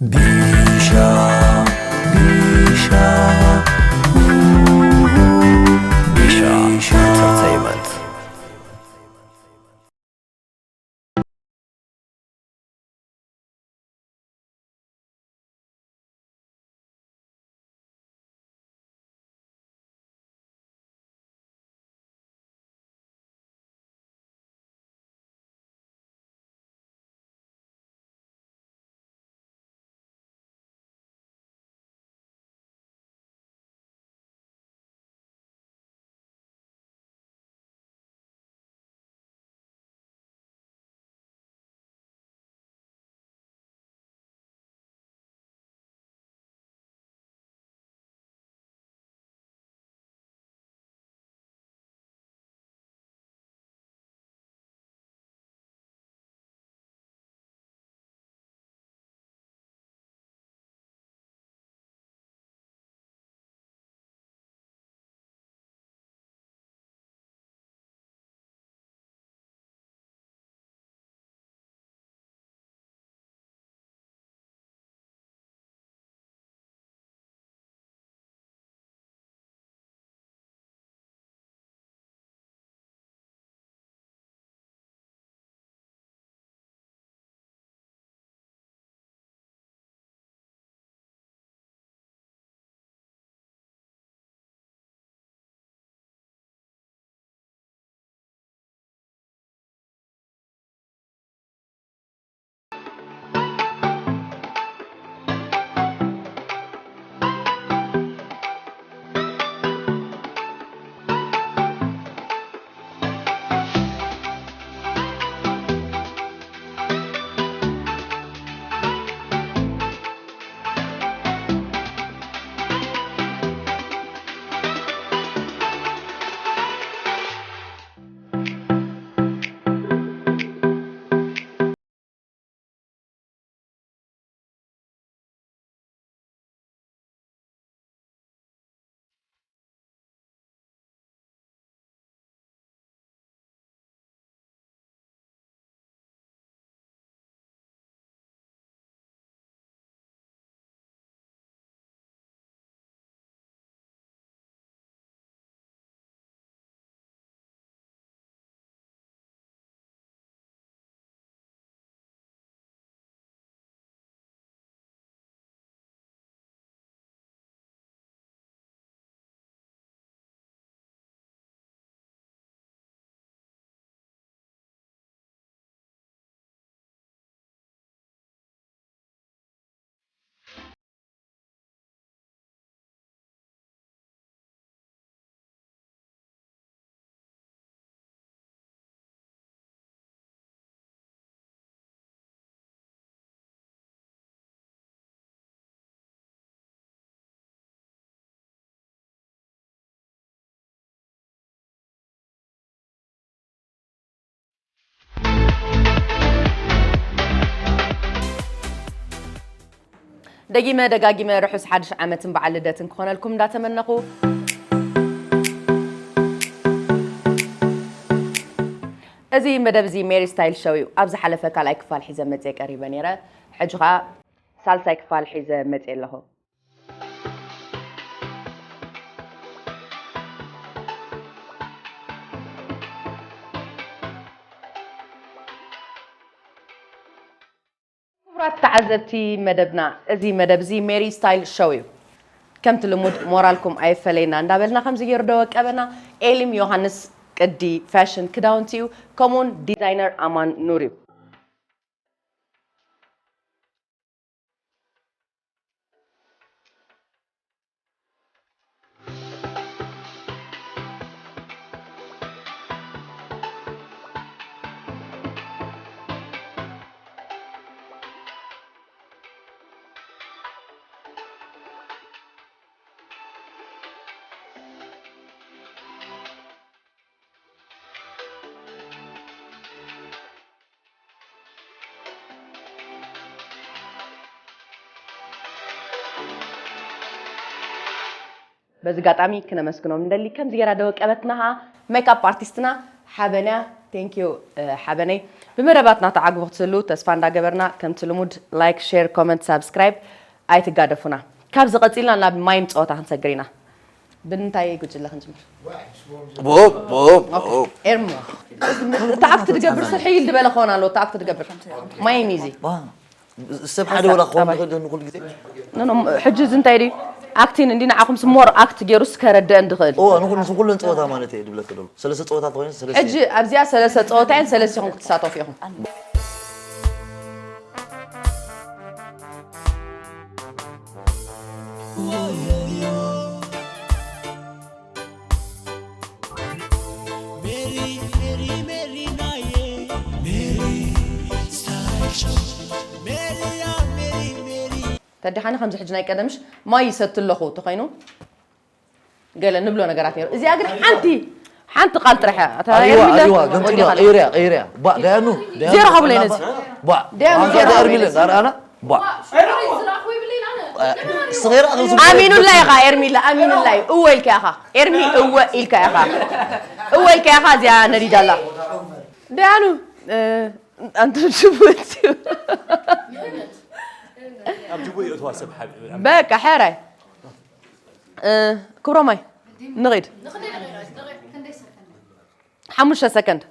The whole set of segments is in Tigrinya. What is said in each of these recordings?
ቢሻ ቢሻ ቢሻ ኢንተርቴይንመንት። ደጊመ ደጋጊመ ርሑስ ሓድሽ ዓመትን በዓል ልደትን ክኾነልኩም እንዳተመነኹ፣ እዚ መደብ እዚ ሜሪ ስታይል ሾው እዩ። ኣብ ዝሓለፈ ካልኣይ ክፋል ሒዘ መፅየ ቀሪበ ነይረ። ሕጂ ኸዓ ሳልሳይ ክፋል ሒዘ መፅየ ኣለኹ። ክቡራት ተዓዘብቲ መደብና፣ እዚ መደብ እዚ ሜሪ ስታይል ሾው እዩ። ከምቲ ልሙድ ሞራልኩም ኣይፈለየና እንዳበልና፣ ከምዚ ገይሩ ደወቀበና ኤሊም ዮሃንስ፣ ቅዲ ፋሽን ክዳውንቲ እዩ፣ ከምኡውን ዲዛይነር ኣማን ኑር እዩ። በዚ ኣጋጣሚ ክነመስግኖም ንደሊ፣ ከምዚ ገይራ ደወቀበትና ሜክኣፕ ኣርቲስትና ሓበንያ Thank you ሓበነይ። ብመደባትና ተዓግቡ ክትህሉ ተስፋ እንዳገበርና፣ ከምቲ ልሙድ like, share, comment, subscribe ኣይትጋደፉና። ካብዚ ቀጺልና ናብ ማይም ጸወታ ክንሰግር ኢና። ብምንታይ ጉጅለ ክንጅምር? ቦብ ቦብ ቦብ ኤርሞ፣ እቲ ኣክት ትገብር ስሕይል ዝበለ ክኾን ኣለዎ። እቲ ኣክት ትገብር ማይም ኢዚ። ሰብ ሓደ ወላ ክኸውን ይኽእል ዶ ንኹሉ ግዜ? ኖ ኖ፣ ሕጂ እዚ እንታይ ድዩ? ኣክቲን እንዲ ንዓኹም ስሞር ኣክት ገይሩስ ከረድአን ድኽእል። ኦ ንኹሉ ንኹሉ ጸወታ ማለት እዩ ድብለክ ደሎ ሰለስተ ጸወታ ተኾይኑ ሰለስተ ሕጂ ኣብዚኣ ሰለስተ ጸወታ እየን፣ ሰለስቲኹም ክትሳተፉ ኢኹም። ተዲ ሓኒ ከምዚ ሕጂ ናይ ቀደምሽ ማይ ይሰቲ ኣለኹ ተኾይኑ ገለ ንብሎ ነገራት ነይሩ። እዚኣ ግን ሓንቲ ሓንቲ ቃል ጥራሕ እያ። እታ ኣሪዋ ኤርሚለ ኣሪዋ ገንጢላ ወዲኻ ቀይርያ ቀይርያ ባ ዳያኑ ዜሮ ሃብለይ ነዚ። ባ ዳያኑ ኣንዛ ዜሮ ኤርሚለ ዳርኣና ባ ስኸይራ ኣኽልሱ ኣሚኑላይ ኢኻ ኤርሚለ ኣሚኑላይ። እወ ኢልካ ኢኻ ኤርሚ እወ ኢልካ ኢኻ። እወ ኢልካ ኢኻ እዚኣ ነዲዳ ኣላ። ዳያኑ እ፣ ኣንቱም ሽቡት ኣብ ጅቡ የእትዋ ሰብ ሓቢብ በቃ ሕራይ እ፣ ክብሮማይ ንኺድ ሓሙሽተ ሰከንድ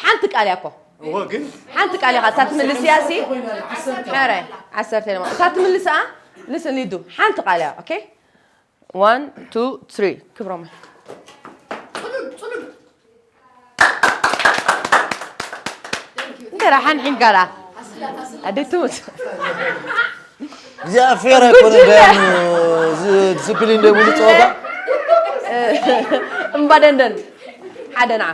ሓንቲ ቃል እያ እኮ እወ ግን ሓንቲ ቃል ኢኻ እታ ትምልስ እያ ሲ ሕራይ ዓሰርተ ኢለ እታ ትምልስ እያ ልስን ሊዱ ሓንቲ ቃል እያ ኦኬ one two three ክብሮማይ እንተ ሓንሒን ጋራ ኣደይ ትሙት እዚኣ ፌር ኣይኮነ ዳያኑ ዲስፕሊን ደብሉ ፀወታ እምባ ደንደን ሓደ ንዓ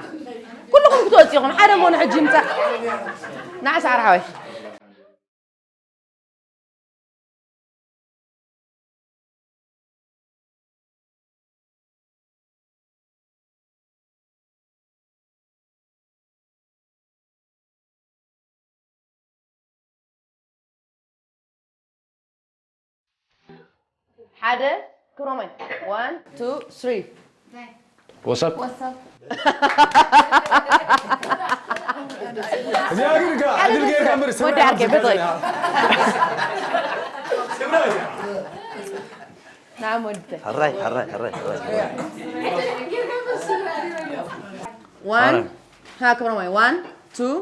ኩልኹም ክትወፅኡ ኢኹም ሓደ ሞን ሕጂ ይምፃእ ንዓ ሰዓር ሓወይ ሓደ ክብሮማይ one two three ወሳብ እዚኣ ግን ከ ዕድል ገይርካ እምበር ስምዒት ወዲ ዓርከይ ሓብዝካ በቶይ ዘላ። ናም ወድተ ሕራይ ሕራይ ሕራይ ሕራይ one ሃ ክብሮማይ one two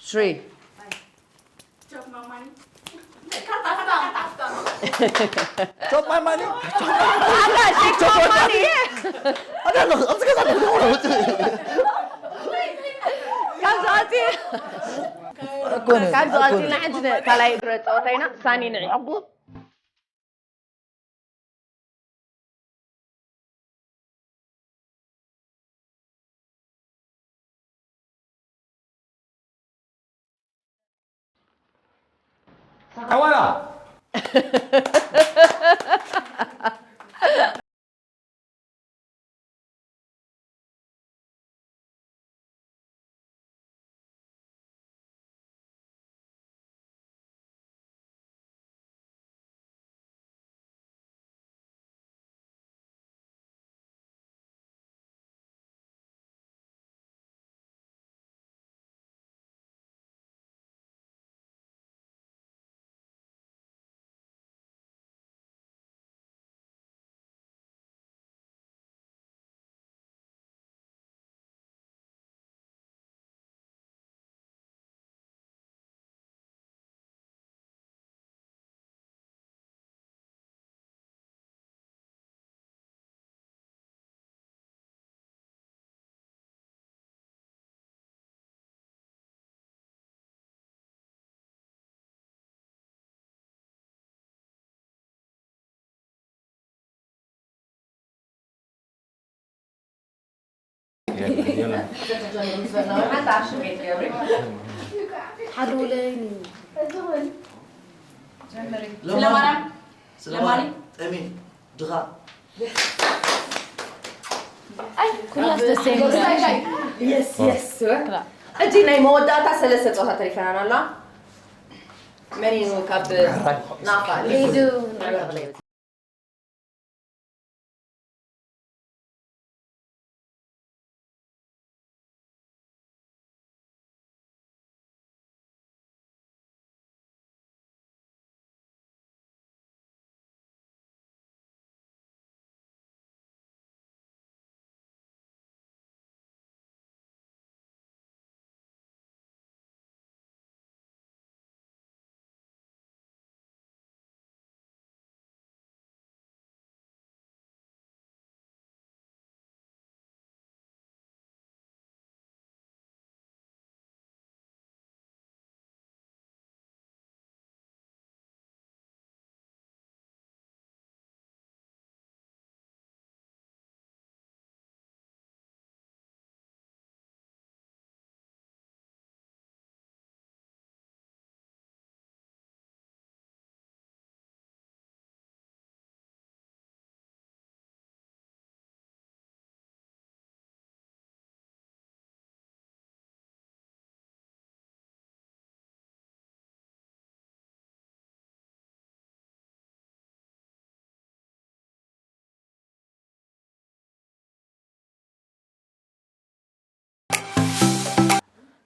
three ቶፕ ማይ ማኒ ኣታ ሸኮማኒ ኣዳ ኣለኹ ኣብዚ ገዛ ኣለኹ ካብዚ ቀፂ ኣይኮነ ካብዚ ቀፂልና ሕጂ ካልኣይ ጸወታ ኢና ሳኒ ንዒ ኣዋላ ስለማርያም ስለማርያም ጠሚ ድኻ ኩላስ ደስ ሕጂ ናይ መወዳእታ ሰለስተ ፀወታ ተሪፈናና ኣላ መን እዩ ካብ ናፋ ሊዱ ንዕበርለይ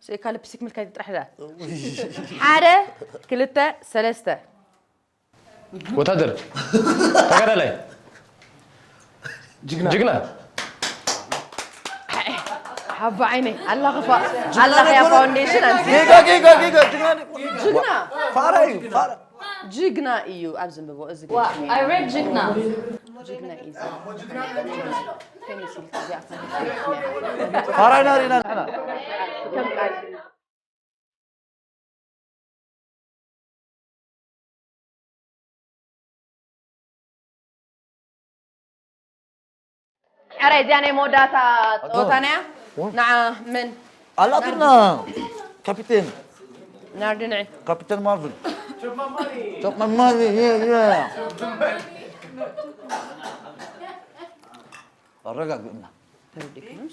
ስእካ ልፕስቲክ ምልካይ ጥራሕ ዳ ሓደ ክልተ ሰለስተ። ወታደር፣ ተጋዳላይ፣ ጅግና፣ ጅግና። ሓባ ዓይነይ ኣላ ክፋ ኣላ ያ ፋውንዴሽን ኣንቲ ጌጋ ጌጋ ጌጋ ጅግና ጅግና ፋራ እዩ ፋራ። ጅግና እዩ ኣብ ዘንብቦ እዚ I read ጅግና። ጅግና እዩ። ፋራ ኢና ሪና ንሕና። ሕራይ እዚኣ ናይ መወዳእታ ጸወታና እያ። ንዓ መን ኣላትና ካፒቴን ናርዲ ንዒ። ካፒቴን ማርቪን ቶፕ ማርቪን የ የ ኣረጋግእና። ተረዲእኩም?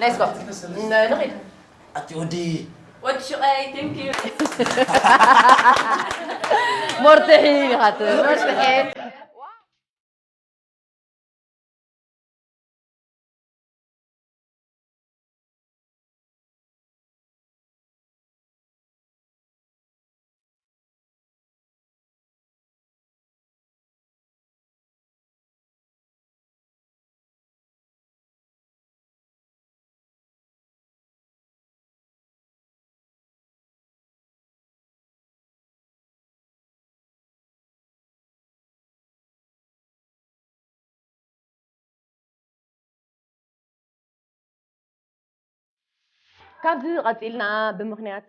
Let's go። ንኺድ። ኣቲ ወዲ ወዲ ሽቐይ thank you። ሞርትሒ ኢኻ ት- ሞርትሒ። ካብዚ ቀጺልና ብምኽንያት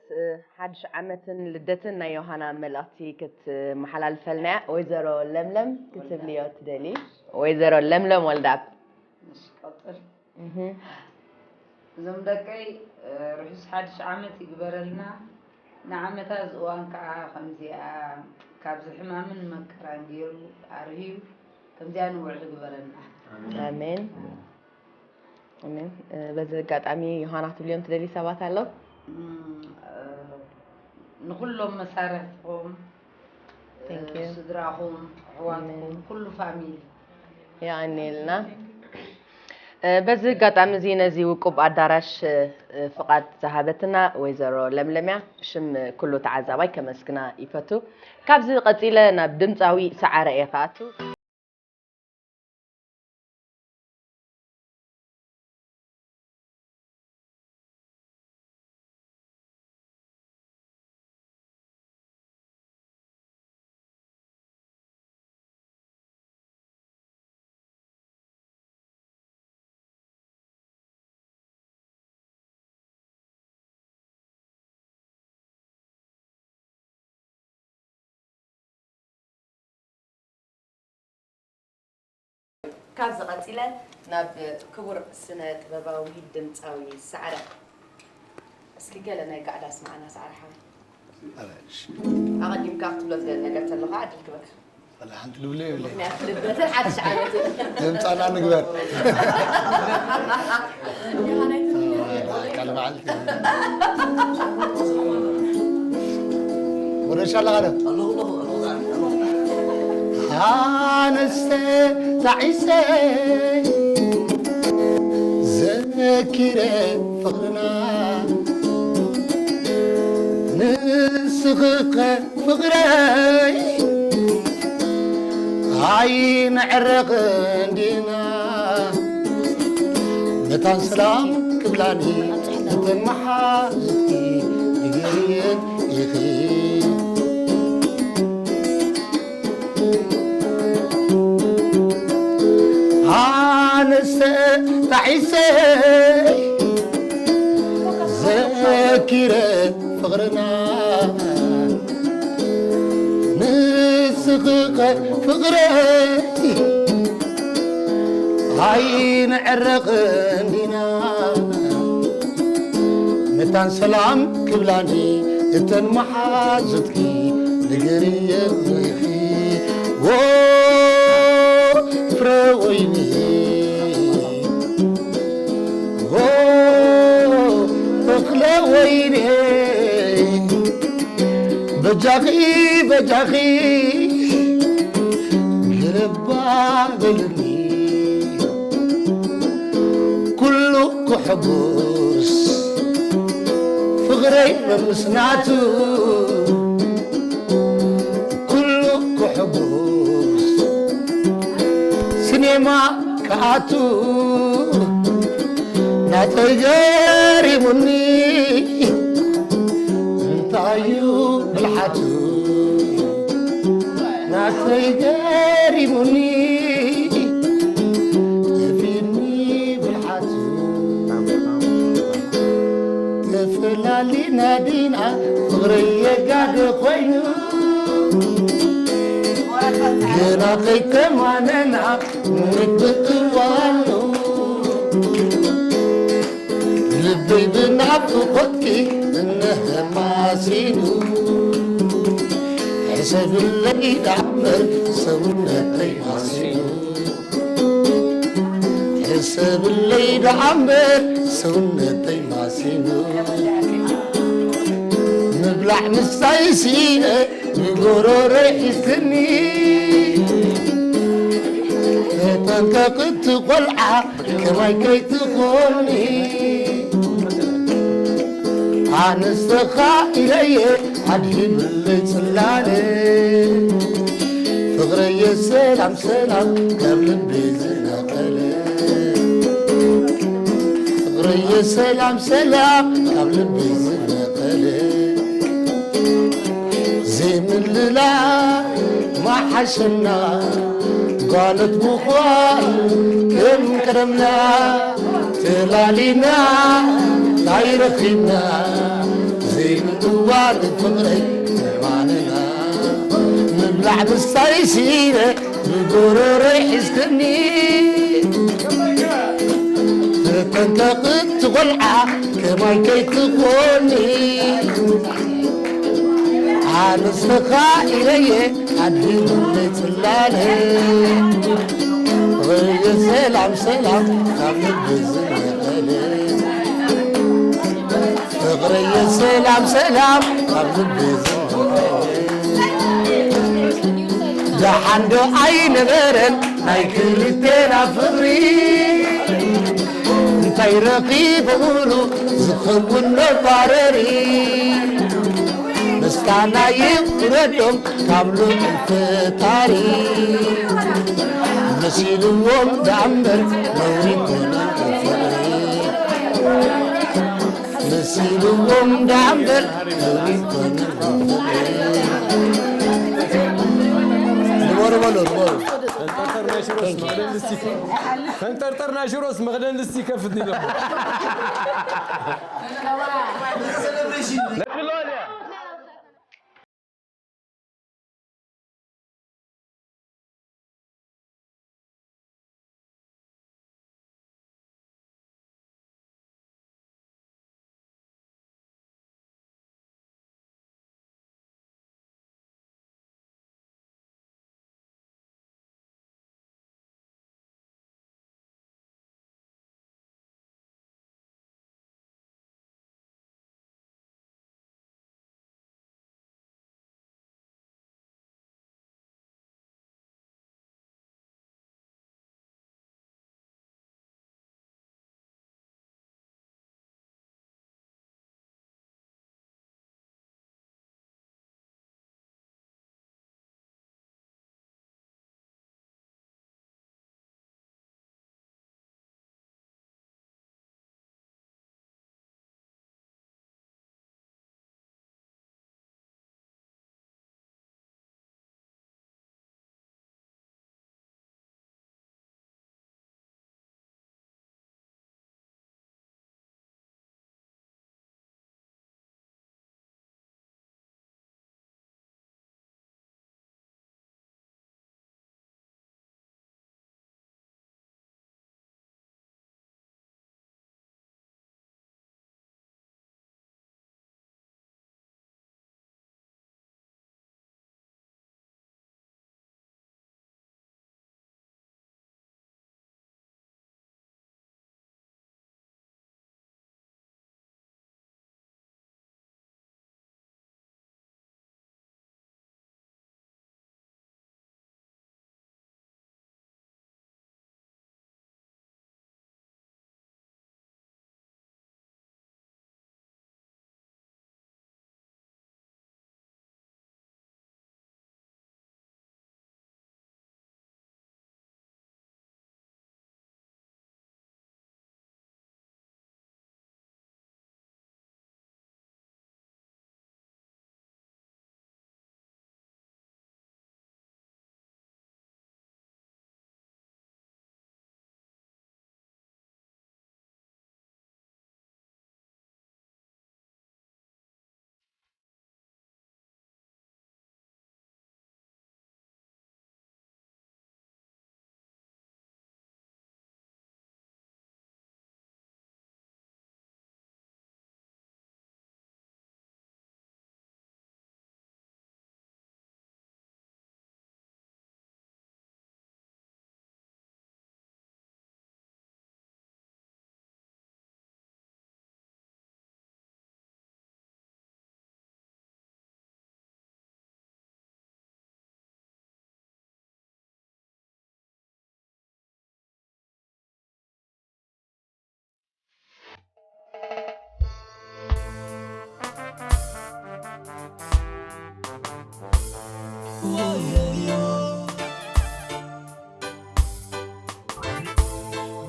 ሓድሽ ዓመትን ልደትን ናይ ዮሃና መልእኽቲ ክትመሓላልፈልና እያ። ወይዘሮ ለምለም ክትብልዮ ትደሊ? ወይዘሮ ለምለም ወልዳብ። እሺ፣ ቀጽል። እዞም ደቀይ ርሑስ ሓድሽ ዓመት ይግበረልና። ንዓመታ እዚ እዋን ከዓ ከምዚኣ ካብዚ ሕማምን መከራን ገይሩ ኣርህዩ ከምዚኣ ንውዕል ይግበረልና። ኣሜን። ኣሜን። በዚ ኣጋጣሚ ዮሃና ክትብልዮም ትደሊ ሰባት ኣሎ? ንኩሎም መሳርሕትኹም Thank you. ስድራኹም ኣሕዋትኩም ኩሉ ፋሚሊ የቐንየልና። በዚ ኣጋጣሚ እዚ ነዚ ውቁብ ኣዳራሽ ፍቓድ ዝሃበትና ወይዘሮ ለምለምያ ብሽም ኩሉ ተዓዛባይ ከመስግና ይፈቱ። ካብዚ ቀጺለ ናብ ድምፃዊ ሰዓረ እየ ክኣቱ። ካብዚ ቀጺለ ናብ ክቡር ስነ ጥበባዊ ድምጻዊ ሰዓረ እስኪ ገለ ናይ ጋዕዳ ስምዓና ሰዓረ ሓወይ። ኣቐዲምካ ክትብሎ ዝደሊ ነገር ተሎ ከዓ ዕድል ክበካ። ሓንቲ ልብለ የብለይ። ምክንያት ልደትን ሓድሽ ዓመትን ዘምጻና ንግበር። ቃል መዓልቲ ወረሻ ኣለኻ ዶ? ኣነስተ ታዒሰ ዘኪረ ፍቕርና ንስኽኸ ፍቕረይ ኣይንዕረቕን ዲና መታን ሰላም ክብላኒ እተን መሓዙትኪ ንገርየን ኢኺ። ኣነሰ ጣዒሰ ዘኪረ ፍቕርና ንስኽኸ ፍቕረይ ኣይንዕረቕን ዲና መታን ሰላም ክብላኒ እተን መሓዙትኪ ንገርየን ኢኺ። ዎ ፍረ ወይኒ ዎ ተኽለ ወይኒ በጃኺ በጃኺ ገለባ በልኒ ኩሉ ክሕጉስ ፍቕረይ መምስናቱ ኩሉ ክሕጉስ ሲኔማ ክኣቱ ናተይ ገሪሙኒ እንታዩ ብልሓቱ ናተይ ገሪሙኒ ጠፊኒ ብልሓቱ ተፈላሊና ዲና ፍቕረይ የጋደ ኮይኑ ግና ከይተማነና ንብትዋሉ ልበይ ብናፍቖትኪ እንሀማሲኑ ሕሰብለይ ደኣምበር ሰውነተይ ማሲኑ ሕሰብለይ ደኣምበር ሰውነተይ ማሲኑ ምብላዕ ምሳይ ሲነ ንጎሮሮይ ሒዝኒ ተጠንቀቕ እቲ ቆልዓ ከማይ ከይትኾኒ ኣነስተኻ ኢለየ ኣድሂብለይ ጽላለ ፍቕረየ ሰላም ሰላም ካብ ልቢ ዝነቐለ ፍቕረየ ሰላም ሰላም ካብ ልቢ ዝነቐለ ዘይምልላ ማሓሸና ጓኖት ምዃን ከም ቀደምና ተላሊና ኣይረኺብና ዘይምጥዋር ፍቕረይ ማንና ምብላዕ ምስታይ ሲነ ብጎረረይ ሒዝክኒ ተጠንቀቕ ትቖልዓ ከማይ ከይትኾኒ ኣነስተኻ ኢለየ ኣድሂቡለይ ጽላለ ወየ ሰላም ሰላም ካብ ልቢ ዝነቐለ ፍቕረየ ሰላም ሰላም ካብ ልቢ ዝነቐለ ደሓን ዶ ኣይነበረን ናይ ክልቴና ፍቕሪ እንታይ ረኺበ ሙሉ ዝኸውን መባረሪ ምስጋና ይውረዶም ካብ ልዑል ፈጣሪ መሲልዎም ደኣምበር ነውሪ ኮነ ፍቕሪ መሲልዎም ደኣምበር ነውሪ ኮነ ፍቕሪ ንበሩ በሉ ንበሩ ፈንጠርጠር ናይ ሽሮስ መኽደን ድስቲ ከፍት ይለሞ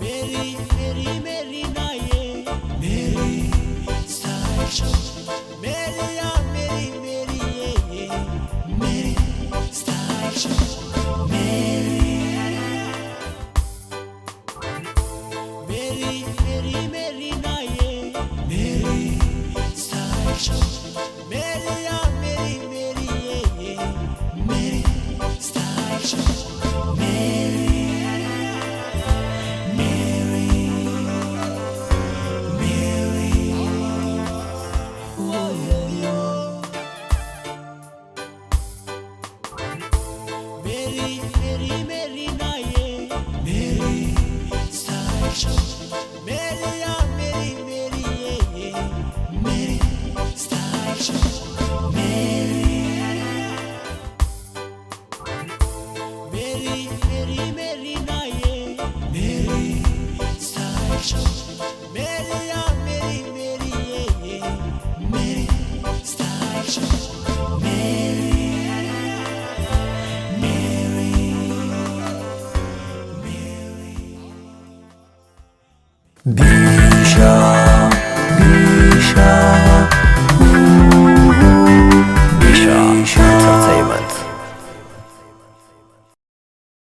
Mary, Mary, Mary, naye. Mary, style show. Mary, yeah, Mary, Mary, yeah, yeah. Mary, style show. Mary. Mary, Mary, Mary, naye. Mary, style show. Mary, yeah, Mary, Mary, yeah, yeah. Mary, style show. Mary, Mary, Mary, oh, yo, yo. Mary, Mary, Mary, naye. Mary, style show. Mary, yeah, Mary, Mary, yeah, yeah. Mary, style show. Mary. Mary, Mary, Mary, naye. Mary, style show. Mary, yeah, Mary, Mary, yeah, yeah. Mary, style show. Mary, Mary, Mary. ቢሻ